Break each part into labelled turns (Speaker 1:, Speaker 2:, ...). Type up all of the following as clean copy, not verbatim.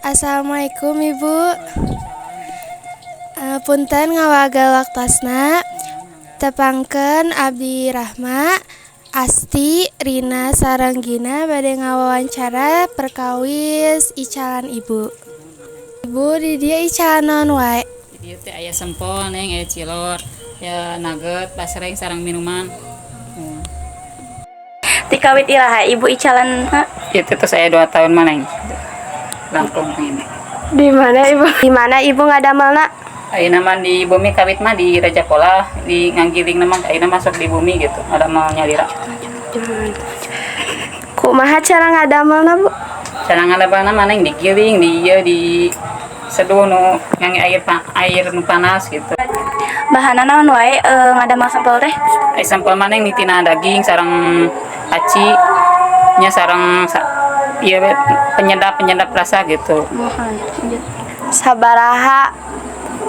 Speaker 1: Assalamualaikum, Ibu. Punten ngawagel waktosna. Tepangkeun abdi Rahma, Asti, Rina sareng Gina bade ngawawancara perkawis icalan Ibu. Ibu, di dieu icalan naon wae?
Speaker 2: Di dieu teh aya sempol, Neng, aya cilor, ya nugget, basreng sareng minuman.
Speaker 3: Ti kawit iraha Ibu icalan, ha?
Speaker 2: Itu tuh saya 2 tahun mah, Neng. Langkung ini.
Speaker 1: Di mana, Ibu?
Speaker 3: Di mana Ibu ngadamelna?
Speaker 2: Ayeuna mah di bumi, kawit mah di Rajapolah, di Nganggiling mah, ayeuna masuk di bumi gitu. Ada mau nyalira.
Speaker 3: Kumaha cara ngadamelna, Bu?
Speaker 2: Cara ngadamelna mah, Neng, digiling, di ieu, di seduh nu ngangge air air nu panas gitu.
Speaker 3: Bahanna naon wae ngadamel sempol teh?
Speaker 2: Ai sempol mah, Neng, tina daging sareng aci nya sareng ieu we, penyedap penyedap rasa gitu.
Speaker 3: Sabaraha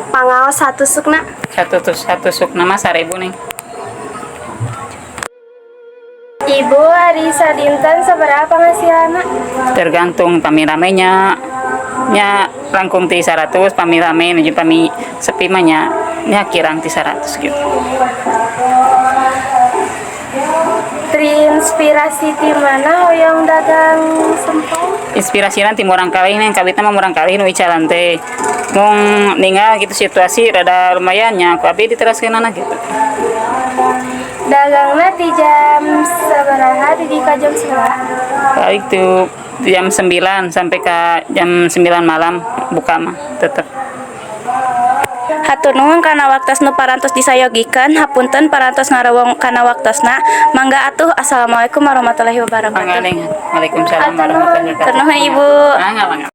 Speaker 3: pangaos satusukna?
Speaker 2: Satu tus satu tusuk mah 1.000, Neng.
Speaker 1: Ibu, ari sadinten sabaraha penghasilanna?
Speaker 2: Tergantung, pami ramenya nya langkung ti 100, pami rame nuju, pami sepi mah nya nya kirang ti 100 gitu.
Speaker 1: Terinspirasi ti mana hoyong dagang sempol?
Speaker 2: Inspirasi nanti murangkalih, Neng. Kawitna mah murangkalih nu icalan teh, mung ningal gitu situasi rada lumayan nya ku abi diteraskeun gitu.
Speaker 1: Dagangna ti jam sabaraha dugi ka jam sabaraha?
Speaker 2: Baik tuh jam 9 sampai ke jam 9 malam buka mah tetep.
Speaker 3: Hatur nuhun kana waktos nu parantos disayogikeun. Hapunten parantos ngarowong kana waktosna. Mangga atuh. Assalamualaikum warahmatullahi
Speaker 2: Mangga,
Speaker 3: wabarakatuh.
Speaker 2: Neng. Waalaikumsalam warahmatullahi wabarakatuh.
Speaker 3: Hatur nuhun, Ibu.
Speaker 2: Mangga, mangga.